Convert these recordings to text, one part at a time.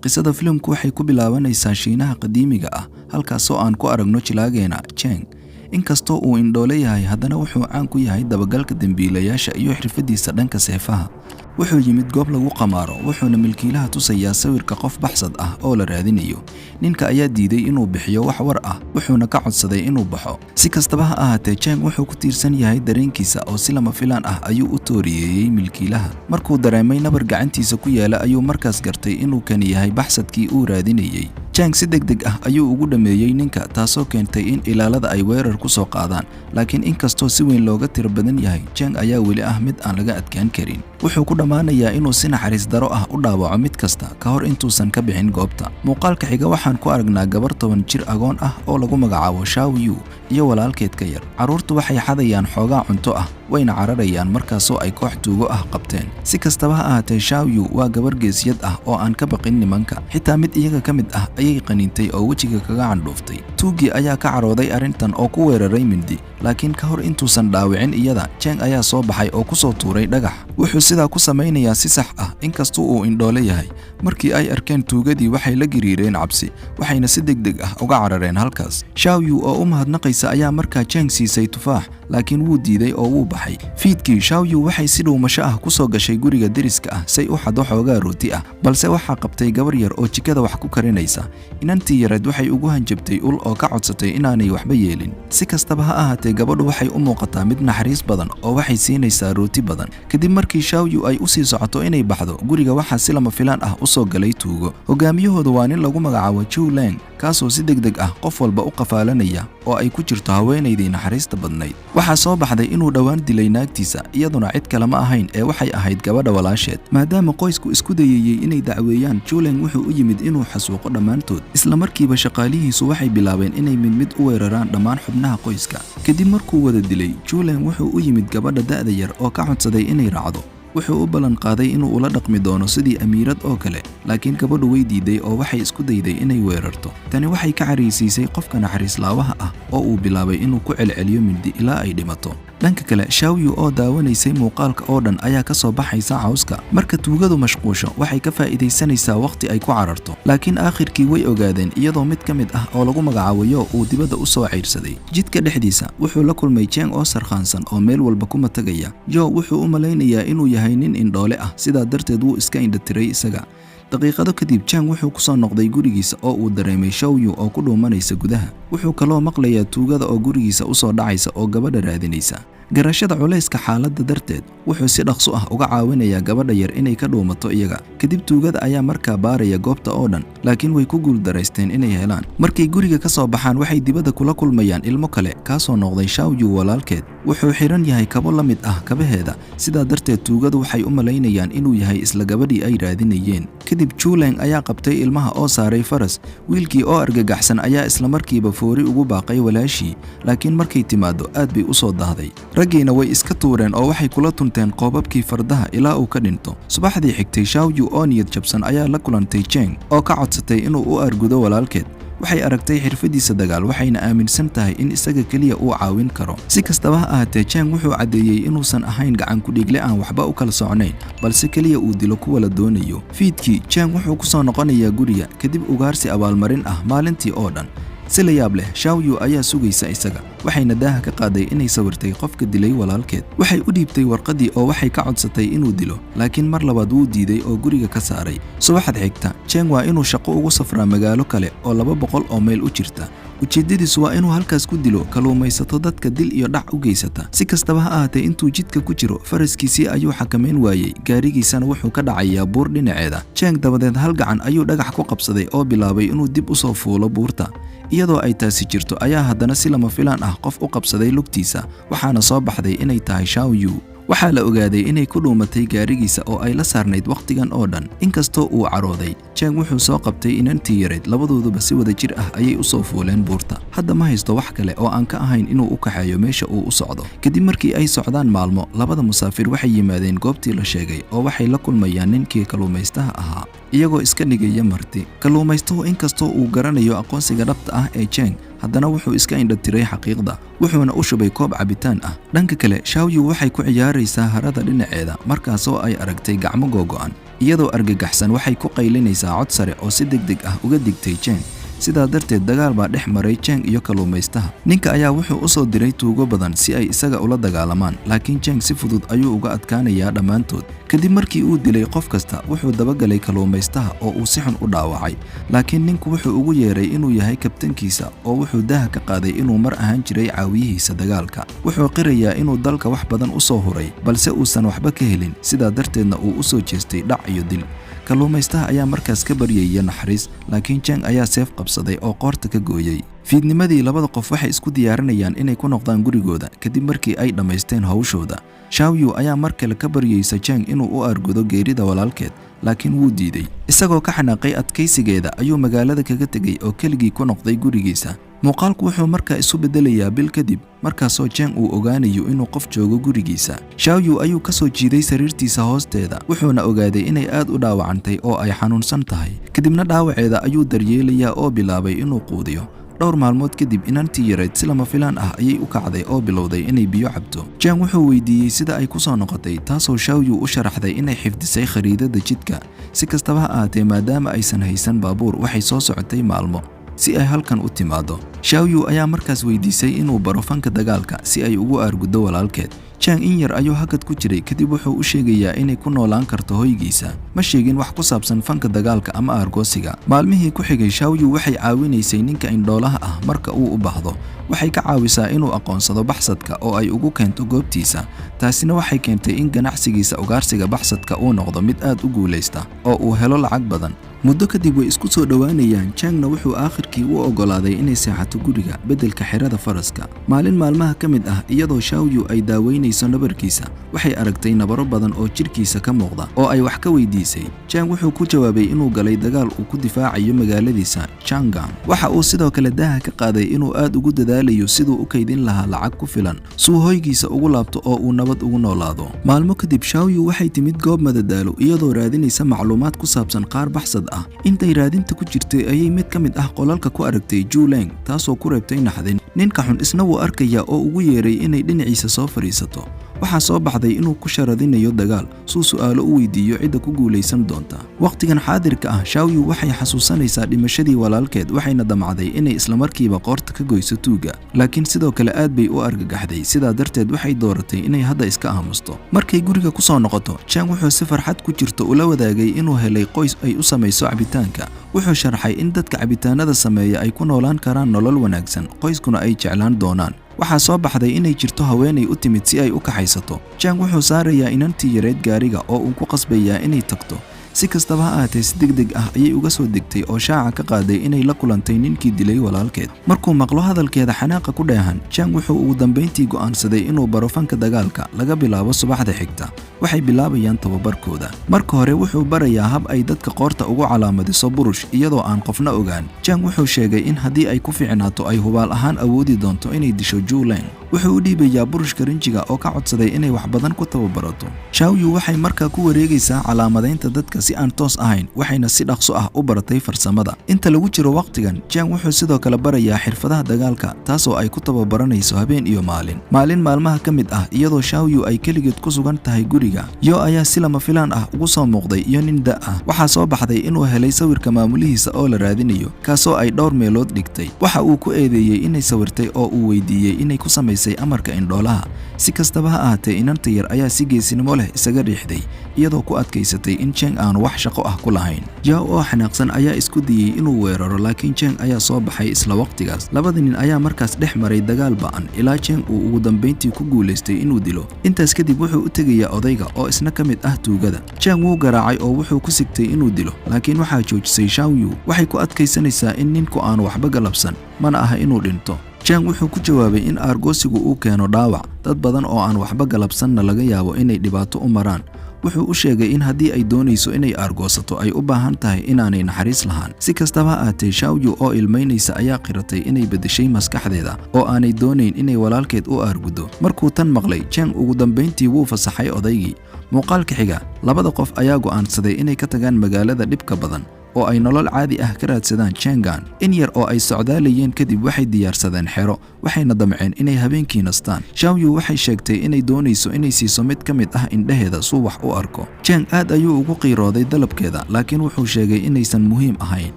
Qisada filimku waxay ku bilaabanaysaa Shiinaha qadiimiga ah, halkaasoo aan ku aragno jilaageena Cheng. Inkastoo uu indhoole yahay, haddana wuxuu caan ku yahay dabagalka dembiilayaasha iyo xirfadiisa dhanka seefaha. Wuxuu yimid goob lagu qamaaro, wuxuuna milkiilaha tusayaa sawirka qof baxsad ah oo la raadinayo. Ninka ayaa diiday inuu bixiyo wax war ah, wuxuuna ka codsaday inuu baxo. Si kastaba ha ahaatee, Cheng wuxuu ku tiirsan yahay dareenkiisa oo si lama filaan ah ayuu u tooriyeeyey milkiilaha. Markuu dareemay nabar gacantiisa ku yaala ayuu markaas gartay inuu kani yahay baxsadkii uu raadinayey. Cheng si degdeg ah ayuu ugu dhameeyey ninka, taasoo keentay in ilaalada ay weerar ku soo qaadaan. Laakiin inkastoo si weyn looga tiro badan yahay, Cheng ayaa weli ah mid aan laga adkaan karin. Wuxuu ku dhammaanayaa inuu si naxariis daro ah u dhaawaco mid kasta ka hor intuusan ka bixin goobta. Muuqaalka xiga waxaan ku aragnaa gabar 10 jir agoon ah oo lagu magacaabo Shao Yu iyo walaalkeed ka yar. Carruurtu waxay xadayaan xoogaa cunto ah, wayna cararayaan markaasoo ay koox tuugo ah qabteen. Si kastaba ha ahaatee, Shao Yu waa gabar geesiyad ah oo aan ka baqin nimanka. Xitaa mid iyaga ka mid ah ayay qaniintay oo wejiga kaga candhuuftay. Tuuggii ayaa ka carooday arrintan oo ku weeraray mindi, laakiin ka hor intuusan dhaawicin iyada, Cheng ayaa soo baxay oo ku soo tuuray dhagax. Wuxuu sidaa ku samaynayaa si sax ah inkastoo uu indhoole yahay. Markii ay arkeen tuugadii, waxay la gariireen cabsi, waxayna si degdeg ah uga carareen halkaas. Shao Yu oo u mahadnaqaysa ayaa markaa Cheng siisay tufaax, laakiin wuu diiday oo wuu baxay. Fiidkii, Shao Yu waxay si dhuumasho ah ku soo gashay guriga deriska ah say u xado xoogaa rooti ah, balse waxaa qabtay gabar yar oo jikada wax ku karinaysa. Inantii yareed waxay ugu hanjabtay ul oo ka codsatay inaanay waxba yeelin. Si kastaba ha ahaatee, gabadhu waxay u muuqataa mid naxariis badan oo waxay siinaysaa rooti badan. Kadib markii Shao Yu ay u sii socoto inay baxdo guriga, waxaa si lama filaan ah u soo galay tuugo. Hogaamiyahooda waa nin lagu magacaabo Chu Leng, kaasoo si degdeg ah qof walba u qafaalanaya oo ay ku jirto haweenaydii naxariista badnayd. Waxaa soo baxday inuu dhowaan dilay naagtiisa, iyaduna cid kale ma ahayn ee waxay ahayd gabadha walaasheed. Maadaama qoysku isku dayayey inay dacweeyaan, Juleng wuxuu u yimid inuu xasuuqo dhammaantood. Isla markiiba shaqaalihiisu waxay bilaabeen inay mid mid u weeraraan dhammaan xubnaha qoyska. Kadib markuu wada dilay, Juleng wuxuu u yimid gabadha da'da yar oo ka codsaday inay raacdo. Wuxuu u ballan qaaday inuu ula dhaqmi doono sidii amiirad oo kale, laakiin gabadhu way diiday oo waxay isku dayday inay weerarto. Tani waxay ka caraysiisay qofka naxariislaawaha ah oo uu bilaabay inuu ku celceliyo mindi ilaa ay dhimato. Dhanka kale, Shawyu oo daawanaysay muuqaalka oo dhan ayaa ka soo baxaysa cawska. Marka tuugadu mashquusho, waxay ka faa'iidaysanaysaa waqti ay ku cararto, laakiin aakhirkii way ogaadeen, iyadoo mid ka mid ah oo lagu magacaabo Yo uu dibadda u soo ceyrsaday. Jidka dhexdiisa wuxuu la kulmay Cheng oo sarkhaansan oo meel walba ku matagaya. Yo wuxuu u malaynayaa inuu yahay nin indhoole ah, sidaa darteed wuu iska indhatiray isaga. Daqiiqado kadib, Cheng wuxuu ku soo noqday gurigiisa oo uu dareemay Shawyu oo ku dhuumanaysa gudaha. Wuxuu kaloo maqlayaa tuugada oo gurigiisa u soo dhacaysa oo gabadha raadinaysa. Garashada culayska xaaladda darteed, wuxuu si dhaqso ah uga caawinayaa gabadha yar inay ka dhuumato iyaga. Kadib tuugada ayaa markaa baaraya goobta oo dhan, laakiin way ku guuldaraysteen inay helaan. Markay guriga ka soo baxaan, waxay dibadda kula kulmayaan ilmo kale, kaasoo noqday Shawyu walaalkeed. Wuxuu xiran yahay kabo la mid ah kabaheeda, sidaa darteed tuugadu waxay u malaynayaan inuu yahay isla gabadhii ay raadinayeen. Kadib Juleng ayaa qabtay ilmaha oo saaray faras. Wiilkii oo argagaxsan ayaa isla markiiba foori ugu baaqay walaashii, laakiin markay timaado aad bay u soo daahday. Raggiina way iska tuureen oo waxay kula tunteen qoobabkii fardaha ilaa uu ka dhinto. Subaxdii xigtay, Shawyu oo niyad jabsan ayaa la kulantay Cheng oo ka codsatay inuu u argudo walaalkeed. Waxay aragtay xirfadiisa dagaal, waxayna aaminsan tahay in isaga keliya uu caawin karo. Si kastaba ha ahaatee, Cheng wuxuu caddeeyey inuusan ahayn gacan ku-dhiigle aan waxba u kala socnayn, balse keliya uu dilo kuwa la doonayo. Fiidkii, Cheng wuxuu ku soo noqonayaa guriga kadib ugaarsi abaalmarin ah maalintii oo dhan. Si la yaab leh, Shawyu ayaa sugaysa isaga, waxayna daaha ka qaaday inay sawirtay qofka dilay walaalkeed. Waxay u dhiibtay warqaddii oo waxay ka codsatay inuu dilo, laakiin mar labaad wuu diiday oo guriga ka saaray. Subaxad xigta, Cheng waa inuu shaqo ugu safraa magaalo kale oo 200 oo mayl u jirta. Ujeeddadiisu waa inuu halkaas ku dilo kalluumaysato dadka dil iyo dhac u geysata. Si kastaba ha ahaatee, intuu jidka ku jiro, faraskiisii ayuu xakamayn waayey, gaarigiisana wuxuu ka dhacayaa buur dhinaceeda. Cheng dabadeed hal gacan ayuu dhagax ku qabsaday oo bilaabay inuu dib u soo fuulo buurta. Iyadoo ay taasi jirto ayaa haddana si lama filaan ah qof u qabsaday lugtiisa, waxaana soo baxday inay tahay Shao Yu. Waxaa la ogaaday inay ku dhuumatay gaarigiisa oo ay la saarnayd wakhtigan oo dhan. Inkastoo uu carooday, Cheng wuxuu soo qabtay inantii yarayd, labadooduba si wada jir ah ayay u soo fuuleen buurta. Hadda ma haysto wax kale oo aan ka ahayn inuu u kaxeeyo meesha uu u socdo. Kadib markii ay socdaan maalmo, labada musaafir waxay yimaadeen goobtii la sheegay oo waxay la kulmayaan ninkii kalluumaystaha ahaa iyagoo iska dhigaya marti. Kalluumaystuhu inkastoo uu garanayo aqoonsiga dhabta ah ee Cheng, haddana wuxuu iska indhatiray xaqiiqda, wuxuuna u shubay koob cabitaan ah. Dhanka kale, Shawyu waxay ku ciyaaraysaa harada dhinaceeda markaasoo ay aragtay gacmo googo'an. Iyadoo argagaxsan, waxay ku qaylinaysaa cod sare oo si degdeg ah uga digtay Jeng. Sidaa darteed dagaal baa dhex maray Jeng iyo kalluumaystaha. Ninka ayaa wuxuu u soo diray tuugo badan si ay isaga ula dagaalamaan, laakiin Jeng si fudud ayuu uga adkaanayaa dhammaantood. Kadib markii uu dilay qof kasta, wuxuu dabagalay kalluumaystaha oo uu si xun u dhaawacay, laakiin ninku wuxuu ugu yeeray inuu yahay kabtankiisa oo wuxuu daaha ka qaaday inuu mar ahaan jiray caawiyihiisa dagaalka. Wuxuu qirayaa inuu dalka wax badan u soo huray, balse uusan waxba ka helin, sidaa darteedna uu u soo jeestay dhac iyo dil. Kalluumaystaha ayaa markaas ka baryaya naxariis, laakiin Jeng ayaa seef qabsaday oo qoorta ka gooyey. Fiidnimadii, labada qof waxay isku diyaarinayaan inay ku noqdaan gurigooda kadib markii ay dhammaysteen hawshooda. Shaoyu ayaa mar kale ka baryaysa Jeng inuu u argudo geerida walaalkeed, laakiin wuu diiday. Isagoo ka xanaaqay adkaysigeeda ayuu magaalada kaga tegey oo keligii ku noqday gurigiisa. Muuqaalku wuxuu markaa isu beddelayaa bil kadib, markaasoo Jeng uu ogaanayo inuu qof joogo gurigiisa. Shaoyu ayuu ka soo jiiday sariirtiisa hoosteeda, wuxuuna ogaaday inay aad u dhaawacantay oo ay xanuunsan tahay. Kadibna dhaawaceeda ayuu daryeelayaa oo bilaabay inuu quudiyo. Dhowr maalmood kadib, inantii yarayd si lama filaan ah ayay u kacday oo bilowday inay biyo cabto. Jeng wuxuu weydiiyey sida ay ku soo noqotay, taasoo Shaoyu u sharaxday inay xifdisay khariidada jidka. Si kastaba ha ahaatee, maadaama aysan haysan baabuur, waxay soo socotay maalmo si ay halkan u timaado. Shaoyu ayaa markaas weydiisay inuu baro fanka dagaalka si ay ugu aarguddo walaalkeed. Jeng in yar ayuu hakad ku jiray, kadib wuxuu u sheegayaa inay ku noolaan karto hoygiisa. Ma sheegin wax ku saabsan fanka dagaalka ama aargoosiga. Maalmihii ku xigay, Shaoyu waxay caawinaysay ninka indhoolaha ah marka uu u baahdo. Waxay ka caawisaa inuu aqoonsado baxsadka oo ay ugu keento goobtiisa. Taasina waxay keentay in ganacsigiisa ugaarsiga baxsadka uu noqdo mid aad u guulaysta oo uu helo lacag badan. Muddo kadib way isku soo dhowaanayaan. Jengna wuxuu aakhirkii u oggolaaday inay seexato guriga beddelka xerada faraska. Maalin maalmaha ka mid ah, iyadoo Shaoyu ay daaweynayso nabarkiisa, waxay aragtay nabaro badan oo jidhkiisa ka muuqda oo ay wax ka weydiisay. Jeng wuxuu ku jawaabay inuu galay dagaal uu ku difaacayo magaaladiisa Changan. Waxa uu sidoo kale daaha ka qaaday inuu aad ugu dadaalayo siduu u kaydin lahaa lacag ku filan suu hoygiisa ugu laabto oo uu nabad ugu noolaado. Maalmo kadib, Shaoyu waxay timid goob madadaalo iyadoo raadinaysa macluumaad ku saabsan qaar baxsad ah. Intay raadinta ku jirtay ayay mid ka mid ah qolalka ku aragtay Juleng, taasoo ku reebtay naxdin. Ninka xun isna wuu arkayaa oo ugu yeeray inay dhinaciisa soo fadhiisato. Waxaa soo baxday inuu ku sharadinayo dagaal suu su'aalo u weydiiyo cidda ku guulaysan doonta. Wakhtigan xaadirka ah, Shaoyu waxay xasuusanaysaa dhimashadii walaalkeed, waxayna damcday inay islamarkiiba qoorta ka goyso tuuga, laakiin sidoo kale aad bay u argagaxday. Sidaa darteed waxay dooratay inay hadda iska aamusto. Markay guriga ku soo noqoto, Jeng wuxuu si farxad ku jirto ula wadaagay inuu helay qoys ay u samayso cabitaanka. Wuxuu sharxay in dadka cabitaanada sameeya ay ku noolaan karaan nolol wanaagsan, qoyskuna ay jeclaan doonaan. Waxaa soo baxday inay jirto haweenay u timid si ay u kaxaysato. Jeng wuxuu saarayaa inantii yareed gaariga oo uu ku qasbayaa inay tagto. Si kastaba ha ahaatee, si degdeg ah ayay uga soo degtay oo shaaca ka qaaday inay la kulantay ninkii dilay walaalkeed. Markuu maqlo hadalkeeda xanaaqa ku dheehan, Jeng wuxuu ugu dambayntii go'aansaday inuu baro fanka dagaalka. Laga bilaabo subaxda xigta, waxay bilaabayaan tababarkooda. Marka hore wuxuu barayaa hab ay dadka qoorta ugu calaamadiso burush iyadoo aan qofna ogaan. Jeng wuxuu sheegay in haddii ay ku fiicnaato ay hubaal ahaan awoodi doonto inay disho Juleng. Wuxuu u dhiibayaa burushka rinjiga oo ka codsaday inay wax badan ku tababarato. Shaoyu waxay markaa ku wareegaysaa calaamadaynta dadka si aan toos ahayn, waxayna si dhaqso ah u baratay farsamada. Inta lagu jiro waqtigan, Jeng wuxuu sidoo kale barayaa xirfadaha dagaalka, taasoo ay ku tababaranayso habeen iyo maalin. Maalin maalmaha ka mid ah, iyadoo Shaoyu ay keligeed ku sugan tahay guriga, Yo ayaa si lama filaan ah ugu soo muuqday iyo nin da' ah. Waxaa soo baxday inuu helay sawirka maamulihiisa oo la raadinayo, kaasoo ay dhowr meelood dhigtay. Waxa uu ku eedeeyey inay sawirtay oo uu weydiiyey inay ku samaysay amarka indhoolaha. Si kastaba ha ahaatee, inanta yar ayaa si geesinimo leh isaga riixday, iyadoo ku adkaysatay in Jeng aanu wax shaqo ah ku lahayn. Jao oo xanaaqsan ayaa isku dayey inuu weeraro, laakiin Jeng ayaa soo baxay isla waqtigaas. Labada nin ayaa markaas dhex maray dagaal ba'an ilaa Jeng uu ugu dambayntii ku guulaystay inuu dilo. Intaas kadib wuxuu u tegayaa odayga oo isna ka mid ah tuugada. Jeng wuu garaacay oo wuxuu ku sigtay inuu dilo, laakiin waxaa joojisay Shaoyu. Waxay ku adkaysanaysaa in ninku aanu waxba galabsan, mana aha inuu dhinto. Jeng wuxuu ku jawaabay in aargoosigu uu keeno dhaawac dad badan oo aan waxba galabsanna laga yaabo inay dhibaato u maraan. Wuxuu u sheegay in haddii ay doonayso inay aargoosato ay u baahan tahay inaanay naxariis lahaan. Si kastaba ha ahaatee, Shaoyu oo ilmaynaysa ayaa qiratay inay beddeshay maskaxdeeda oo aanay doonayn inay walaalkeed u aarguddo. Markuu tan maqlay, Jeng ugu dambayntii wuu fasaxay odaygii. Muuqaalka xiga, labada qof ayaa go'aansaday inay ka tagaan magaalada dhibka badan oo oo ay nolol caadi ah ka raadsadaan Chengan. In yar oo ay socdaalayeen kadib, waxay diyaarsadeen xero, waxayna damceen inay habeenkii nastaan. Shaoyu waxay sheegtay inay doonayso inay siiso mid ka mid ah indhaheeda suu wax u arko. Cheng aad ayuu ugu qiirooday dalabkeeda, laakiin wuxuu sheegay inaysan muhiim ahayn.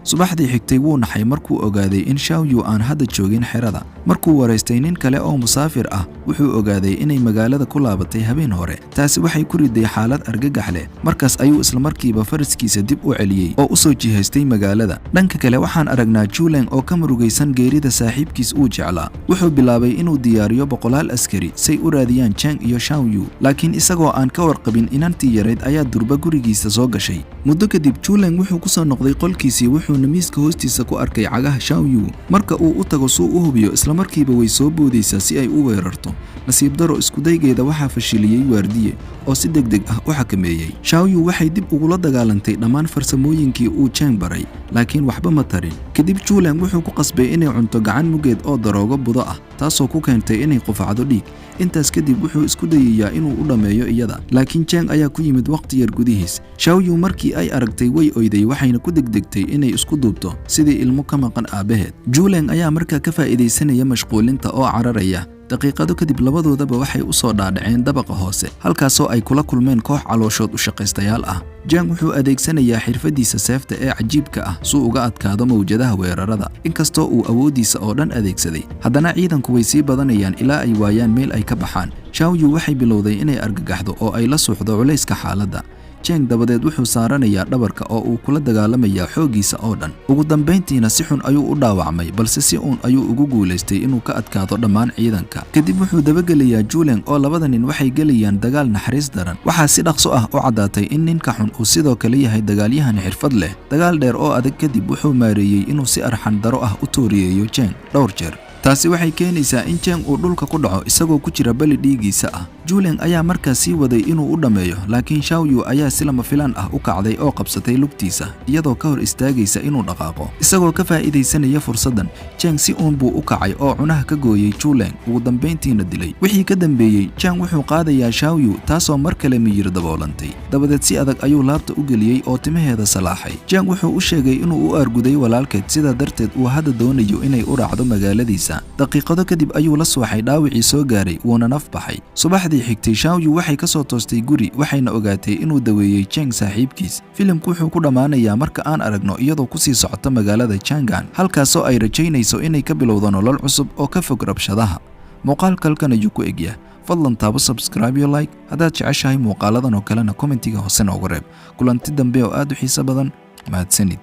Subaxdii xigtay wuu naxay markuu ogaaday in Shaoyu aan hadda joogin xerada. Markuu waraystay nin kale oo musaafir ah, wuxuu ogaaday inay magaalada ku laabatay habeen hore. Taasi waxay ku riday xaalad argagax leh. Markaas ayuu islamarkiiba faraskiisa dib u celiyey oo u soo jihaystay magaalada. Dhanka kale, waxaan aragnaa Juleng oo ka murugaysan geerida saaxiibkiis uu jeclaa. Wuxuu bilaabay inuu diyaariyo boqolaal askari say u raadiyaan Cheng iyo Shaoyu, laakiin isagoo aan ka warqabin, inantii yarayd ayaa durba gurigiisa soo gashay. Muddo kadib, Juleng wuxuu ku soo noqday qolkiisii, wuxuuna miiska hoostiisa ku arkay cagaha Shaoyu. Marka uu u tago suu u hubiyo, islamarkiiba way soo boodaysaa si ay u weerarto. Nasiib daro, iskudaygeeda waxaa fashiliyey waardiye oo si degdeg ah u xakameeyey. Shaoyu waxay dib ugula dagaalantay dhammaan farsamooyinkii uu Cheng baray, laakiin waxba ma tarin. Kadib Juleng wuxuu ku qasbay inay cunto gacan mugeed oo daroogo budo ah, taasoo ku keentay inay qufacdo dhiig. Intaas kadib wuxuu isku dayayaa inuu u dhammeeyo iyada, laakiin Cheng ayaa ku yimid waqti yar gudihiis. Shaoyu markii ay aragtay way oyday, waxayna ku degdegtay inay isku duubto sidii ilmo ka maqan aabbaheed. Juleng ayaa markaa ka faa'iidaysanaya mashquulinta oo cararaya. Daqiiqado kadib labadoodaba waxay u soo dhaadhaceen dabaqa hoose, halkaasoo ay kula kulmeen koox calooshood u shaqaystayaal ah. Jang wuxuu adeegsanayaa xirfadiisa seefta ee cajiibka ah suu uga adkaado mawjadaha weerarada. Inkastoo uu awooddiisa oo dhan adeegsaday, haddana ciidanku way sii badanayaan ilaa ay waayaan meel ay ka baxaan. Shaoyu waxay bilowday inay argagaxdo oo ay la suuxdo culayska xaaladda. Jeng dabadeed wuxuu saaranayaa dhabarka oo uu kula dagaalamayaa xooggiisa oo dhan. Ugu dambayntiina si xun ayuu u dhaawacmay, balse si uun ayuu ugu guulaystay inuu ka adkaado dhammaan ciidanka. Kadib wuxuu dabagelayaa Juleng oo labada nin waxay gelayaan dagaal naxariis daran. Waxaa si dhaqso ah u caddaatay in ninka xun uu sidoo kale yahay dagaalyahan xirfad leh. Dagaal dheer oo adag kadib, wuxuu maareeyey inuu si arxan daro ah u tooriyeeyo Jeng dhowr jeer. Taasi waxay keenaysaa in Jeng uu dhulka ku dhaco isagoo ku jira bali dhiigiisa ah. Juleng ayaa markaas sii waday inuu u dhammeeyo, laakiin Shaoyu ayaa si lama filaan ah u kacday oo qabsatay lugtiisa, iyadoo ka hor istaagaysa inuu dhaqaaqo. Isagoo ka faa'iidaysanaya fursaddan, Jeng si uun buu u kacay oo cunaha ka gooyey Juleng, ugu dambayntiina dilay. Wixii ka dambeeyey, Jeng wuxuu qaadayaa Shaoyu, taasoo mar kale miyir daboolantay. Dabadeed si adag ayuu laabta u geliyey oo timaheeda salaaxay. Jeng wuxuu u sheegay inuu u arguday walaalkeed, sidaa darteed uu hadda doonayo inay u raacdo magaaladiisa. Daqiiqado kadib ayuu la suuxay dhaawicii soo gaaray, wuuna naf baxay. Subaxdii xigtay, Shaoyu waxay ka soo toostay guri, waxayna ogaatay inuu daweeyey Jeng saaxiibkiis. Filimku wuxuu ku dhammaanayaa marka aan aragno iyadoo kusii socota magaalada Changan, halkaasoo ay rajaynayso inay ka bilowdo nolol cusub oo ka fog rabshadaha. Muuqaalka halkan ayuu ku egyaa. Fadlan taabo subscribe iyo like haddaad jeceshahay muuqaaladan oo kalena, commentiga hoose noogu reeb. Kulanti dambe oo aad u xiiso badan. Mahadsanid.